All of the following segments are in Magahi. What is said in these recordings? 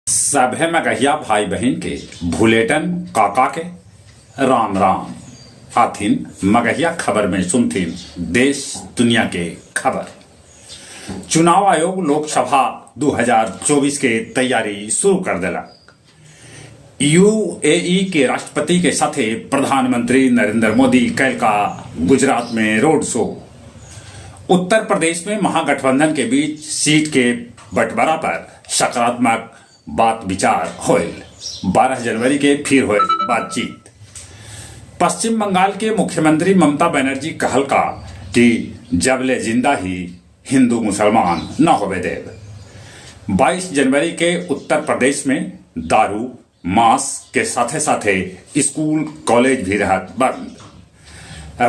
सभे मगहिया भाई बहिन के भुलेटन काका के राम राम। आथिन मगहिया खबर में सुनथिन देश दुनिया के खबर। चुनाव आयोग लोकसभा 2024 के तैयारी शुरू कर देलक। यूएई के राष्ट्रपति के साथे प्रधानमंत्री नरेंद्र मोदी कैलका गुजरात में रोड शो। उत्तर प्रदेश में महागठबंधन के बीच सीट के बंटवारा पर सकारात्मक बात विचार होयल। 12 जनवरी के फिर होयल बातचीत। पश्चिम बंगाल के मुख्यमंत्री ममता बनर्जी कहलका कि जबले जिंदा ही हिंदू मुसलमान न होवे देव। 22 जनवरी के उत्तर प्रदेश में दारू, मांस के साथे साथे स्कूल कॉलेज भी रहत बंद।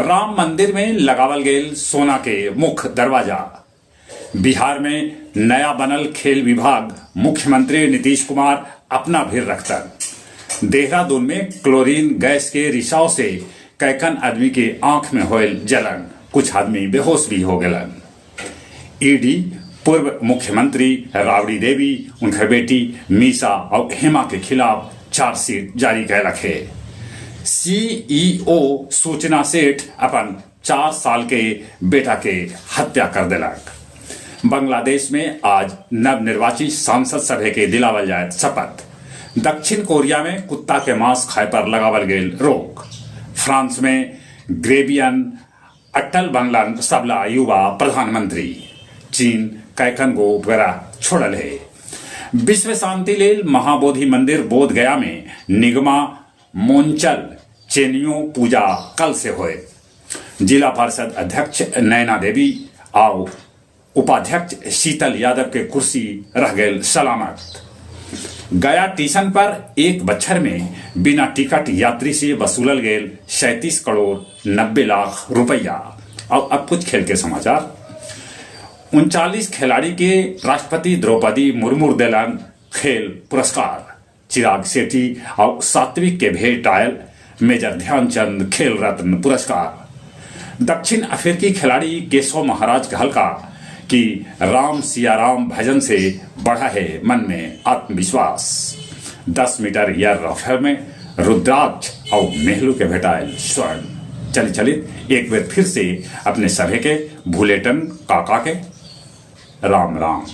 राम मंदिर में लगावल गेल सोना के मुख्य दरवाजा। बिहार में नया बनल खेल विभाग मुख्यमंत्री नीतीश कुमार अपना भीर रखतन। देहरादून में क्लोरीन गैस के रिसाव से कैकन आदमी के आंख में होयल जलन, कुछ आदमी बेहोश भी हो गेलन। ईडी पूर्व मुख्यमंत्री राबड़ी देवी, उनकर बेटी मीसा और हेमा के खिलाफ चार्जशीट जारी कैलक हे। सीईओ सूचना सेठ अपन 4 साल के बेटा के हत्या कर देलक। बांग्लादेश में आज नवनिर्वाचित सांसद सभे के दिलावल जायत शपथ। दक्षिण कोरिया में कुत्ता के मांस खाए पर लगावल गेल रोक। फ्रांस में ग्रेबियन अटल बनलन सबला युवा प्रधानमंत्री। चीन कैकन गो उपग्रह छोड़ल हे। विश्व शांति लेल महाबोधि मंदिर बोध गया में निगमा मोंचल चेनियो पूजा कल से होए। जिला पार्षद अध्यक्ष नैना देवी आउ उपाध्यक्ष शीतल यादव के कुर्सी रह गए सलामत। गया टीसन पर एक बच्छर में बिना टिकट यात्री से वसूलल गेल 37 करोड़ 90 लाख रुपया। और अब कुछ खेल के समाचार। 39 खिलाड़ी के राष्ट्रपति द्रौपदी मुर्मू देलन खेल पुरस्कार। चिराग शेट्टी और सात्विक के भेंट आयल मेजर ध्यानचंद खेल रत्न पुरस्कार। दक्षिण अफ्रीकी खिलाड़ी केशव महाराज कहलका कि राम सिया राम भजन से बढ़ा है मन में आत्मविश्वास। 10 मीटर एयर राइफल में रुद्राक्ष और मेहलू के भेटायल स्वर्ण। चली चली एक बार फिर से अपने सभे के भूलेटन काका के राम राम।